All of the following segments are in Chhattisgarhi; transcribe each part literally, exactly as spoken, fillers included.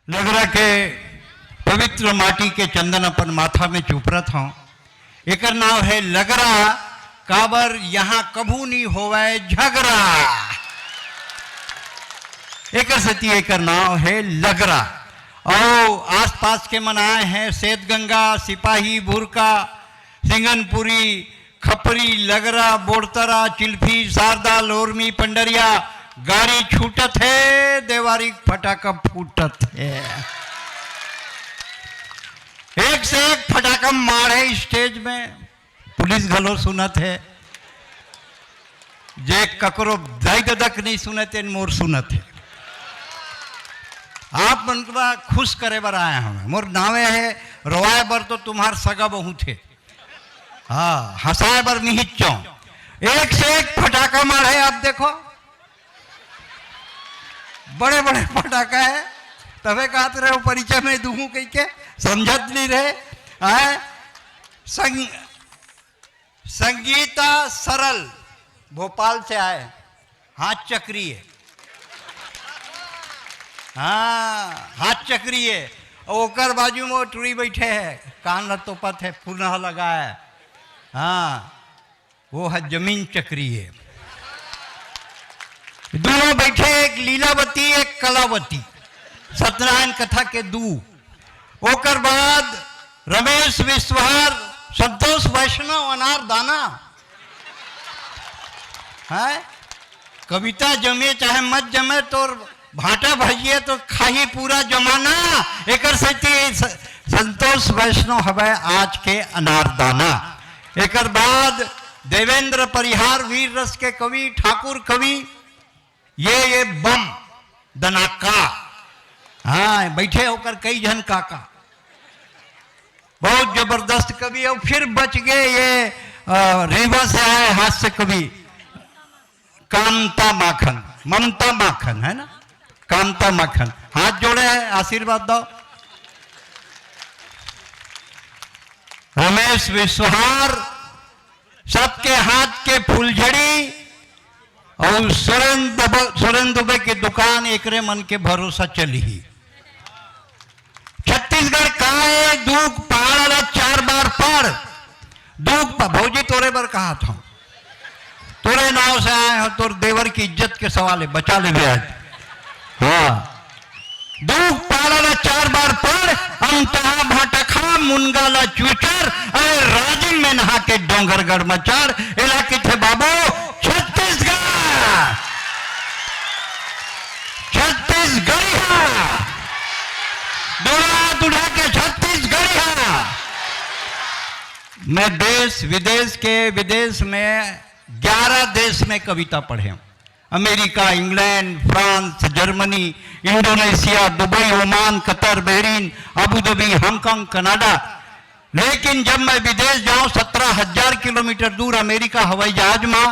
लगरा के पवित्र माटी के चंदन अपन माथा में चुपरत हंव। एकर नाव है लगरा, काबर यहाँ कभू नहीं होवय झगरा। एकर सेती एकर नाव है लगरा। अउ आसपास के मन आए हैं, सेतगंगा, सिपाही, भुरका, सिंगनपुरी, खपरी, लगरा, बोड़तरा, चिल्फी, शारदा, लोरमी, पंडरिया, गाड़ी छूटत है, देवारी फटाका फूटत है। एक से एक फटाका मारे स्टेज में, पुलिस घलो सुनत है। जे ककरो दाई ददा के नहीं सुने, तेन मोर सुनत है। आप मन ला खुश करे बर आए हंव। मोर नावे है रोवाए बर तो तुम्हार सगा बहुत है। हाँ, हंसाए बर निहिच्चो। एक से एक फटाका मारे, आप देखो, बड़े बड़े फटाका है। तबे कहत रहे, वो परिचय में दूहूं कह के समझत नहीं रहे। आए संग, संगीता सरल भोपाल से आए, हाथ चक्री है। हाँ, हाथ चक्री है। अउ ओकर बाजू में वो टुरी बैठे है, कान ल तोपत है, फुलहा लगा है। हाँ, वो है जमीन चक्री है। दोनों बैठे, एक लीलावती, एक कलावती, सत्यनारायण कथा के दू। ओकर बाद रमेश विश्वहर, संतोष वैष्णव, अनार दाना है। कविता जमे चाहे मत जमे, तोर भांटा भजिए तो खाही पूरा जमाना। एकर सेती स-, संतोष वैष्णव हवे आज के अनारदाना। एकर बाद देवेंद्र परिहार, वीर रस के कवि, ठाकुर कवि, ये, ये बम दनाका। हाँ, बैठे होकर कई झन काका, बहुत जबरदस्त कवि। और फिर बच गए ये, अ, रीवा से आए हास्य कवि कांता माखन, ममता माखन, है ना, कांता माखन। हाथ जोड़े हैं, आशीर्वाद दो। रमेश विश्वहार, सबके हाथ के फुलझड़ी, और सुरेंद्र दुबे, सुरेंद्र दुबे की दुकान, एकरे मन के भरोसा चली ही। छत्तीसगढ़ का है, दूख पहाड़ वाला चार बार पढ़, दूख प-, भौजी तोरे बर कहा था, तोरे नाव से आए हो, तोर देवर की इज्जत के सवाल है, बचा ले आज। हाँ, दूख पहाड़ वाला चार बार पढ़, अमतहा भाटखा, मुनगा ला चूचर, अरे राजिम में नहा के डोंगरगढ़ में चढ़, एला किथे बाबू, छत्तीसगढ़, छत्तीसगढ़िया, दुड़ा दुड़ा के छत्तीसगढ़िया। मैं देश विदेश के, विदेश में ग्यारह देश में कविता पढ़े हूँ। America, England, France, Germany, Indonesia, Dubai, Oman, Qatar, Bahrain, Abu Dhabi, Hong Kong, Canada. लेकिन जब मैं विदेश जाऊं, सत्रह हजार किलोमीटर दूर अमेरिका हवाई जहाज में,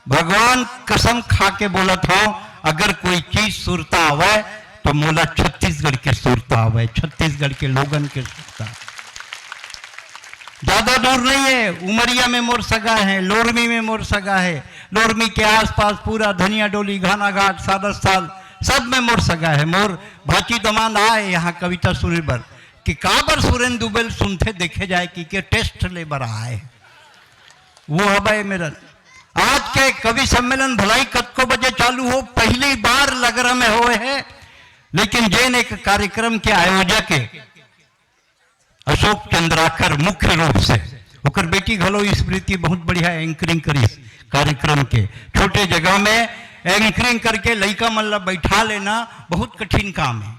भगवान कसम खा के बोलत हूं, अगर कोई चीज सुरता आवे तो मोला छत्तीसगढ़ के सुरता आवे, छत्तीसगढ़ के लोगन के सुरता। ज्यादा दूर नहीं है, उमरिया में मोर सगा है, लोरमी में मोर सगा है, लोरमी के आसपास पूरा धनिया डोली, घानाघाट, सारस साल, सब में मोर सगा है। मोर भाची दमांद आए यहाँ कविता सुने बर कि काबर सुरेंद्र दुबे ल सुनथे, देखे जाए कि के टेस्ट ले बर आए। वो हवय मेरन। आज के कवि सम्मेलन भलाई कतको बजे चालू हो, पहली बार लगरा में होए है, लेकिन जेन एक कार्यक्रम के आयोजक है अशोक चंद्राकर मुख्य रूप से, ओकर बेटी घलो स्मृति बहुत बढ़िया एंकरिंग करिस कार्यक्रम के। छोटे जगह में एंकरिंग करके लइका मन ला बैठा लेना बहुत कठिन काम है।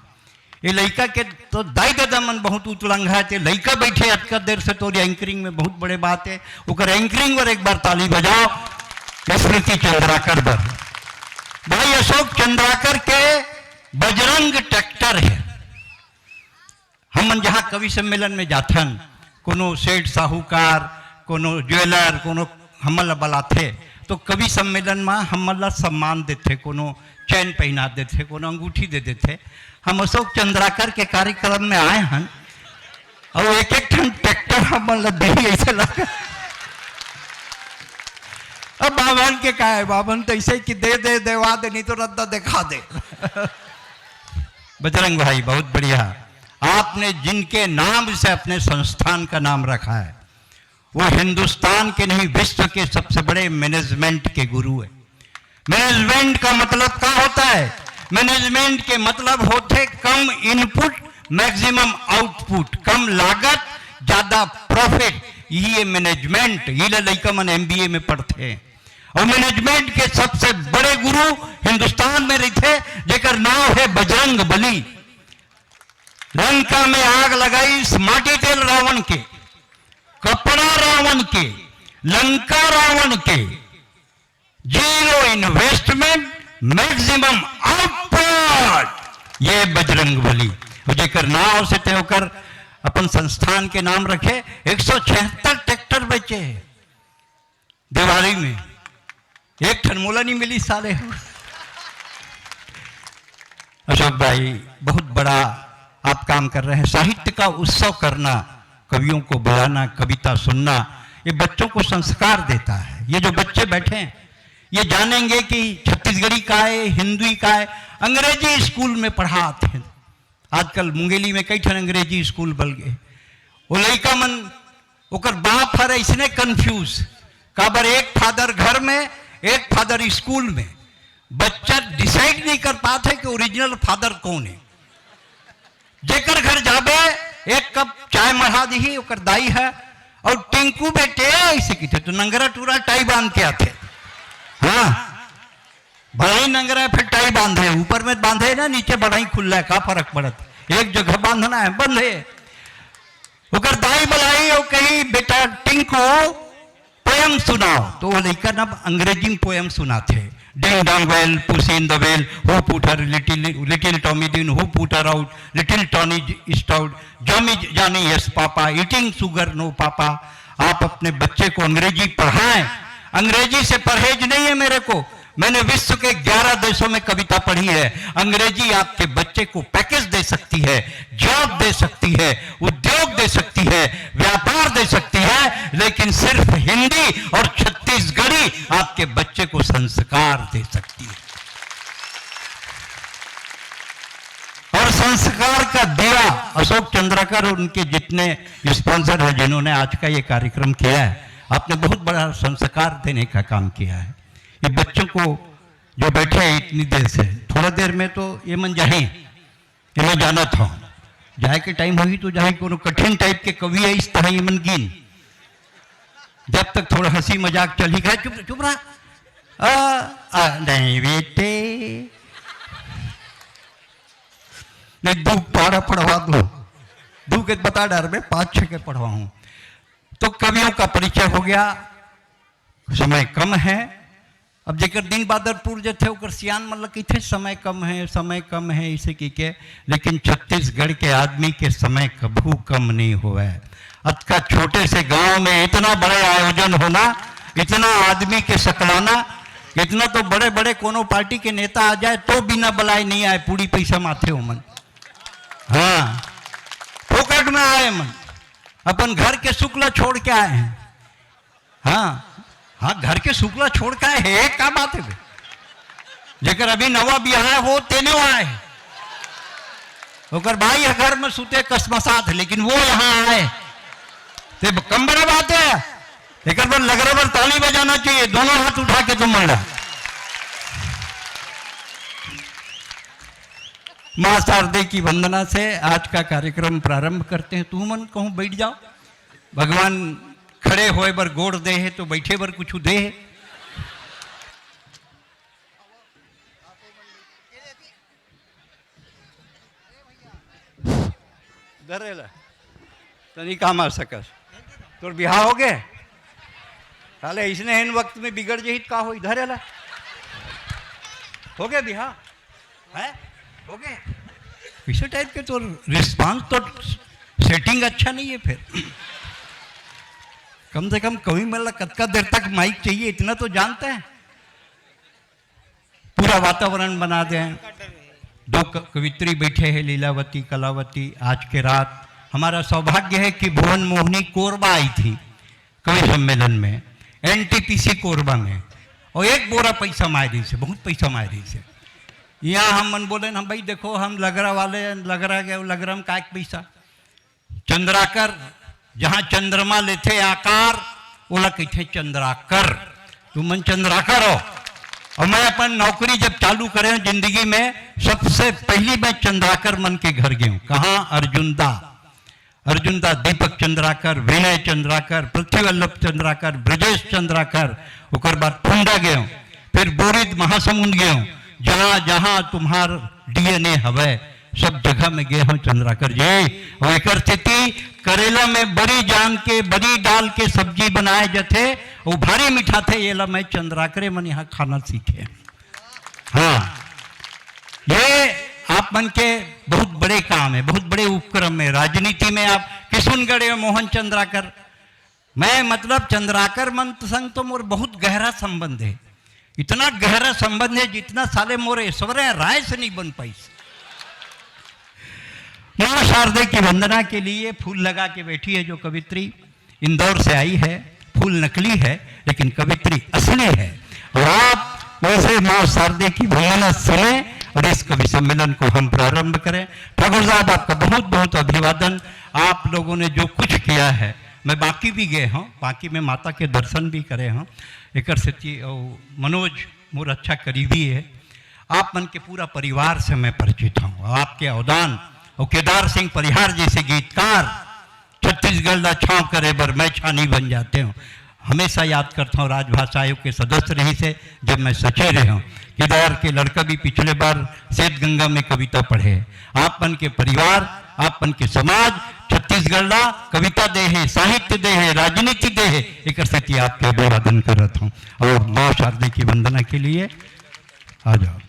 ये लइका के तो दाई ददा मन बहुत उतलंघा है, ते लइका बैठे अतका देर से तोर एंकरिंग में बहुत बड़े बात है। ओकर एंकरिंग पर एक बार ताली बजाओ स्मृति चंद्राकर बर। भाई अशोक चंद्राकर के बजरंग ट्रैक्टर है। हमन जहाँ कवि सम्मेलन में जाथन, कोनो सेठ साहूकार, कोनो ज्वेलर, कोनो हमन ला बलाथे, तो कवि सम्मेलन में हमन ला सम्मान देथे, कोनो चैन पहना देथे, कोनो अंगूठी दे देथे। हम अशोक चंद्राकर के कार्यक्रम में आए हन, और एक एक ठन ट्रैक्टर हमन ला देही, ऐसे लगा। अब बाभन के का है, बाभन तो ऐसे कि दे दे, देवा दे, नहीं तो रद्दा दिखा दे। बजरंग भाई, बहुत बढ़िया। आपने जिनके नाम से अपने संस्थान का नाम रखा है, वो हिंदुस्तान के नहीं, विश्व के सबसे बड़े मैनेजमेंट के गुरु है। मैनेजमेंट का मतलब क्या होता है? मैनेजमेंट के मतलब होते कम इनपुट, मैक्सिमम आउटपुट, कम लागत, ज्यादा प्रॉफिट। ये मैनेजमेंट, ये लइका मन एमबीए में पढ़ते हैं। और मैनेजमेंट के सबसे बड़े गुरु हिंदुस्तान में रहिथे, जेकर नाम है बजरंग बली। लंका में आग लगाई इस माटी तेल रावण के, कपड़ा रावण के, लंका रावण के, जीरो इन्वेस्टमेंट, मैक्सिमम आउटपुट, ये बजरंग बली। और जेकर नाम से ते ओकर अपन संस्थान के नाम रखे। एक सौ छिहत्तर ट्रैक्टर बेचे हैं दिवाली में, एक ठन मोला नहीं मिली साले हो। अशोक भाई, बहुत बड़ा आप काम कर रहे हैं। साहित्य का उत्सव करना, कवियों को बुलाना, कविता सुनना, ये बच्चों को संस्कार देता है। ये जो बच्चे बैठे हैं, ये जानेंगे कि छत्तीसगढ़ी का है, हिंदुई का है। अंग्रेजी स्कूल में पढ़ाते हैं आजकल, मुंगेली में कई ठन अंग्रेजी स्कूल बन गए। वो लइका मन, ओकर बाप हर ऐसने कंफ्यूज, काबर एक फादर घर में, एक फादर स्कूल में। बच्चा डिसाइड नहीं कर पाते कि ओरिजिनल फादर कौन है। जेकर घर जाबे, एक कप चाय मढ़ा दीही ओकर दाई है, और टिंकू बेटे ऐसे किथे तो नंगरा टूरा टाई बांध के आथे। हाँ, बड़ा ही नंगरा है, फिर टाई बांधे, ऊपर में बांधे ना, नीचे बड़ा ही खुल्ला है, का फर्क पड़त? एक जगह बांधना है, बंधे। ओकर दाई बलाई, वो कही, "बेटा टिंकू, पोएम सुनाओ।" तो वो लइका ना अंग्रेजी में poem सुनाथे, "Ding dong bell, Puss in the Bell, who put her little, little Tommy Dean, who put her out, little Tony Stout, Johnny, Johnny, yes papa, eating sugar, no papa." आप अपने बच्चे को अंग्रेजी पढ़ाएं। अंग्रेजी से परहेज नहीं है मेरे को, मैंने विश्व के ग्यारह देशों में कविता पढ़ी है। अंग्रेजी आपके बच्चे को पैकेज दे सकती है, जॉब दे सकती है, उद्योग दे सकती है, व्यापार दे सकती है, लेकिन सिर्फ हिंदी और छत्तीसगढ़ी आपके बच्चे को संस्कार दे सकती है। और संस्कार का दिया अशोक चंद्राकर और उनके जितने स्पॉन्सर हैं, जिन्होंने आज का ये कार्यक्रम किया है, आपने बहुत बड़ा संस्कार देने का काम किया है। ये बच्चों को जो बैठे हैं इतनी देर से, थोड़ा देर में तो ये मन जाही, ये मैं जाना था, जाए के टाइम होही तो जाही, कोनो कठिन टाइप के कवि है इस तरह ये मन गिन, जब तक थोड़ा हंसी मजाक चली गए, चुप चुप रहा। आ, आ, नहीं बेटे, नहीं, दू पारा पढ़वा दो, दू के बता डर में पाँच छह के पढ़वाऊं। तो कवियों का परिचय हो गया, समय कम है। अब जेकर दिन बादरपुर जथे, ओकर सियान मन ल कहिथे, "समय कम है, समय कम है," इसे कहि के। लेकिन छत्तीसगढ़ के आदमी के समय कभू कम नहीं होवय। अतका छोटे से गांव में इतना बड़े आयोजन होना, इतना आदमी के सकलाना, इतना तो बड़े-बड़े कोनो पार्टी के नेता आ जाए तो बिना बलाए नहीं आए, पूड़ी पैसा माथे ओमन। हाँ, फोकट में आए मन, अपन घर के सुख ला छोड़ के आए हैं। हाँ, हाँ, घर के सुख ला छोड़ के आए हे, का बात है बे? जेकर अभी नवा बिहाव हो, तेने आए। ओकर भाई ह घर में सुते कसमसात है, लेकिन वो यहाँ आए। ते ब-, कम बड़ा बात है। एकर बर लगरा बर ताली बजाना चाहिए, दोनों हाथ उठा के तुम मंडा। माँ शारदे की वंदना से आज का कार्यक्रम प्रारंभ करते हैं। तुमन कहूँ बैठ जाओ। भगवान खड़े होए बर गोड़ दे हे, तो बैठे बर कुछ दे हे। धरे ला। तनी का मार सकस। तोर बिहाव हो गे? साले इसने एन वक्त में बिगड़ जही त का होई? धरे ला। हो गे बिहाव? हैं? हो गे? इसे टाइप के तो रिस्पांस तो सेटिंग अच्छा नहीं है फिर। कम से कम कवि मन ला कतका देर तक माइक चाहिए, इतना तो जानते हैं। पूरा वातावरण बना दे। दो क-, कवित्री बैठे हैं, लीलावती, कलावती। आज के रात हमारा सौभाग्य है कि भुवन मोहनी कोरबा आई थी कवि सम्मेलन में, एनटीपीसी कोरबा में, और एक बोरा पैसा माय रही से, बहुत पैसा माय रही से। यहाँ हम मन बोले ना, "भाई देखो, हम लगरा वाले, लगरा गए, लगरा में काय के पैसा?" चंद्राकर, जहाँ चंद्रमा लेथे आकार, ओला कहिथे चंद्राकर। तुमन चंद्राकर हो। और मैं अपन नौकरी जब चालू करे हूँ जिंदगी में, सबसे पहली मैं चंद्राकर मन के घर गए हूँ। कहाँ? अर्जुन दा। अर्जुन दा, दीपक चंद्राकर, विनय चंद्राकर, पृथ्वी वल्लभ चंद्राकर, ब्रजेश चंद्राकर, ओकर बाद फुंडा गए हूँ, फिर बोरिद महासमुंद गए हूँ। जहाँ जहाँ तुम्हार डीएनए हवै, सब जगह में गए हूँ चंद्राकर जी। और एकर सेती करेला में बरी जान के, बरी डाल के सब्जी बनाए जथे, वो भारी मीठा थे। ये ला मैं चंद्राकरे मन यहाँ खाना सीखे। हाँ, ये आप मन के बहुत बड़े काम है, बहुत बड़े उपक्रम है। राजनीति में आप किशुनगढ़ में मोहन चंद्राकर, मैं मतलब चंद्राकर मन संग तो मोर बहुत गहरा संबंध है। इतना गहरा संबंध है जितना साले मोर ऐश्वर्या राय से नहीं बन पाई। माँ शारदे की वंदना के लिए फूल लगा के बैठी है जो कवित्री इंदौर से आई है। फूल नकली है लेकिन कवित्री असली है। और आप वैसे माँ शारदे की वंदना सुने और इस कवि सम्मेलन को हम प्रारंभ करें। ठाकुर साहब, आपका बहुत बहुत अभिवादन। आप लोगों ने जो कुछ किया है, मैं बाकी भी गए हूँ, बाकी में माता के दर्शन भी करे हूँ। एकर सेती, ओ, मनोज मोर अच्छा करीबी है। आप मन के पूरा परिवार से मैं परिचित हूँ। आपके अवदान और केदार सिंह परिहार जैसे गीतकार छत्तीसगढ़ ला छांव करे बर मैं छानी बन जाते हूँ। हमेशा याद करता हूँ, राजभाषा आयोग के सदस्य रहिस हे, जब मैं सचिव रहे हूँ, केदार के लड़का भी पिछले बार श्वेत गंगा में कविता पढ़े। आप मन के परिवार, आप मन के समाज छत्तीसगढ़ ला कविता दे हे, साहित्य दे हे, राजनीति दे हे, एकर सेती आपके अभिवादन करत हूँ। और माँ शारदे की वंदना के लिए आ जाओ।